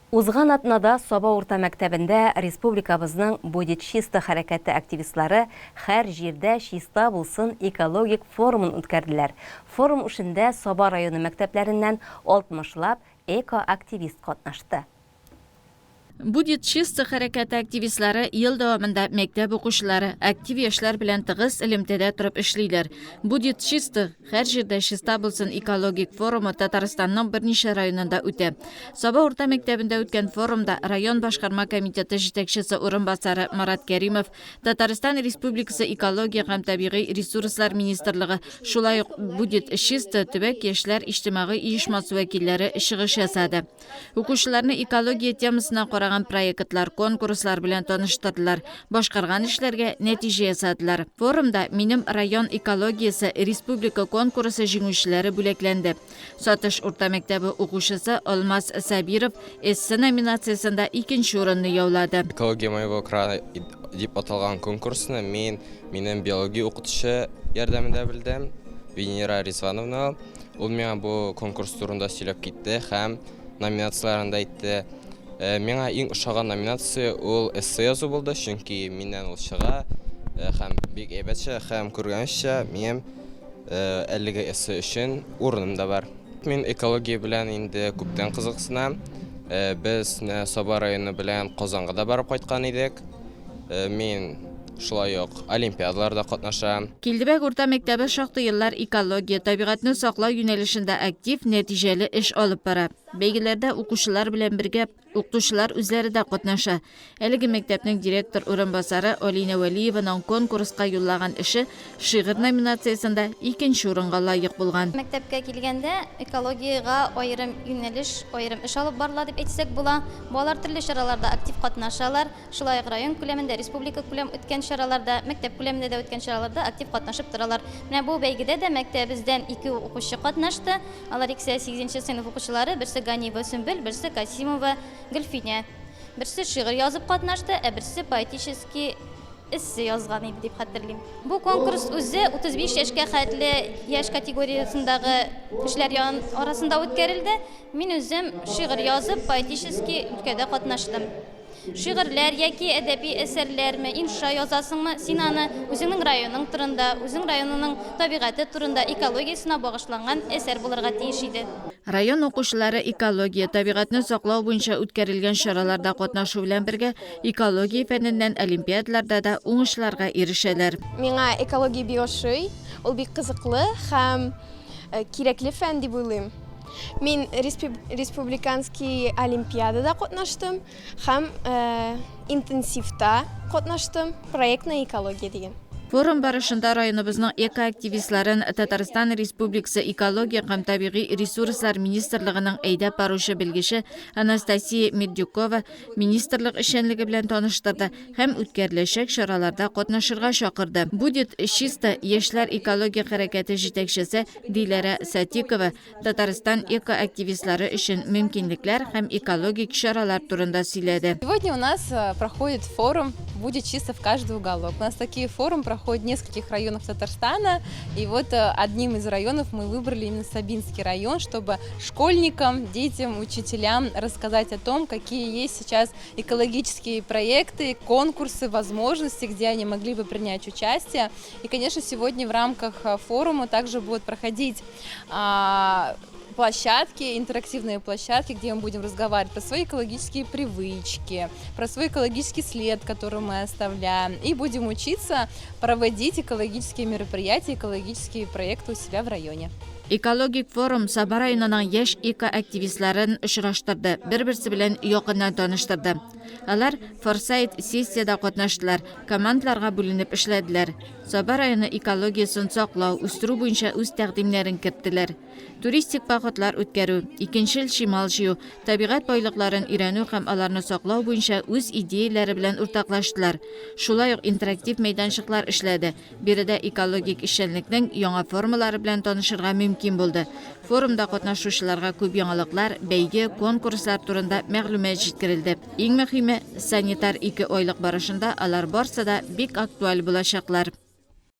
Узган атнада Саба урта мәктәбендә республикабызның Будет чисто хәрәкәте активистлары Хәр җирдә чиста булсын экологик форумын үткәрделәр. Форум эшендә Саба районы мәктәпләреннән алтмышлап экоактивист катнашты. Будет чисто хәрәкәте активистлары ел дәвамында мәктәп укучылары, актив яшьләр белән тыгыз элемтәдә торып эшлиләр. Будет чисто, һәр җирдә чиста булсын экологик форумы Татарстанның берничә районында үтә. Саба урта мәктәбендә үткән форумда район башкарма комитеты җитәкчесе урынбасары Марат Кәримов, Татарстан Республикасы Экология һәм табигый ресурслар министрлыгы, шулай ук Будет чисто төбәк яшьләр иҗтимагый оешмасы вәкилләре чыгыш ясады. Укучыларны экология темасына караган проектлар, конкурслар белән таныштырдылар, башкарган эшләргә нәтиҗә ясадылар. Форумда Минем район экологиясе республика конкурсы җиңүчеләре бүләкләнде. Сатыш урта мәктәбе укучысы Алмаз Сабиров эссе номинациясендә икенче урынны яулады. Экология моего края дип аталган конкурсны мин минем биология укытучы ярдәмендә белдем, Венера Ризвановна. Ул миңа бу конкурс турында сөйләп китте һәм номинацияләрен дә әйтте. Э, миңа иң ошаган номинация ул эссе язу булды, чөнки миннән ул чыга э, һәм бик әйбәт чыга һәм күргәнчә минем э, әлеге эссе өчен урыным да бар. Мин экология белән инде күптән кызыксынам. Без Саба районы белән Казанга да барып кайткан идек. Мин шулай ук олимпиадаларда катнашам. Килдебәк урта мәктәбе шактый еллар экология, табигатьне саклау юнәлешендә актив, нәтиҗәле эш алып бара. Бәйгеләрдә укучылар белән бергә укытучылар үзләре дә катнаша. Әлеге мәктәпнең директор урынбасары Алинә Вәлиеваның конкурска юллаган эше шигырь номинациясендә икенче урынга лаек булган. Мәктәпкә килгәндә, экологиягә аерым юнәлеш, аерым эш алып барыла дип әйтсәк була. Балалар төрле чараларда актив катнашалар. Шулай ук район күләмендә, республика күләм үткән чараларда, мәктәп күләмендә дә үткән чараларда актив катнашып торалар. Менә бу бәйгедә дә мәктәбебездән ике укучы катнашты. Алар икесе дә сигезенче сыйныф укучылары, берсе Ганиева Сөмбел, берсе Касимова Гөлфинә. Берсе шигырь язып катнашты, ә берсе поэтический эссе язган иде дип хәтерлим. Бу конкурс үзе 35 яшькә хәтле яшь категориясендагы кешеләр арасында үткәрелде. Мин үзем шигырь язып, поэтический өлкәдә катнаштым. Шигырьләр яки әдәби әсәрләрме, инша язасыңмы, син аны үзеңнең районың турында, үзең районының табигате турында, экологиясенә багышланган әсәр булырга тиеш иде. Район укучылары экология, табигатьне саклау буенча үткәрелгән чараларда катнашу белән бергә, экология фәненнән олимпиадаларда да уңышларга ирешәләр. Миңа экология бик ошый, ул бик кызыклы һәм кирәкле фән дип уйлыйм. Мин республиканский олимпиадада катнаштым һәм интенсивта катнаштым, проектная экология дигән. Форум барышында районыбызның экоактивистларын Татарстан Республикасы Экология һәм табигый ресурслар министрлыгының әйдәп баручы белгече Анастасия Мердюкова министрлык эшчәнлеге белән таныштырды һәм үткәреләчәк чараларда катнашырга чакырды. Будет чисто яшьләр экология хәрәкәте җитәкчесе Диләрә Сатикова Татарстан экоактивистлары өчен мөмкинлекләр һәм экологик чаралар турында сөйләде. Сегодня у нас э, проходит форум «Будет чисто в каждый уголок». У нас такие форумы проходят в нескольких районах Татарстана. И вот э, одним из районов мы выбрали именно Сабинский район, чтобы школьникам, детям, учителям рассказать о том, какие есть сейчас экологические проекты, конкурсы, возможности, где они могли бы принять участие. И, конечно, сегодня в рамках э, форума также будут проходить площадки, интерактивные площадки, где мы будем разговаривать про свои экологические привычки, про свой экологический след, который мы оставляем, и будем учиться проводить экологические мероприятия, экологические проекты у себя в районе. Экологик форум Саба районының яшь экоактивистларын очраштырды, бер-берсе белән якыннан таныштырды. Алар форсайт сессиядә катнаштылар, командаларга бүленеп эшләделәр. Саба районы экологиясен саклау, үстерү буенча үз тәкъдимнәрен керттеләр. Туристик походлар үткәрү, икенчел чимал җыю, табигать байлыкларын өйрәнү һәм аларны саклау буенча үз идеяләре белән уртаклаштылар. Шулай ук интерактив мәйданчыклар эшләде. Биредә экологик эшчәнлекнең яңа формалары белән танышырга мөмкин булды. Форумда катнашучыларга күп яңалыклар, бәйге, конкурслар турында мәгълүмат җиткерелде. Иң мөһиме, санитар икеайлык барышында алар барсы да бик актуаль булачаклар.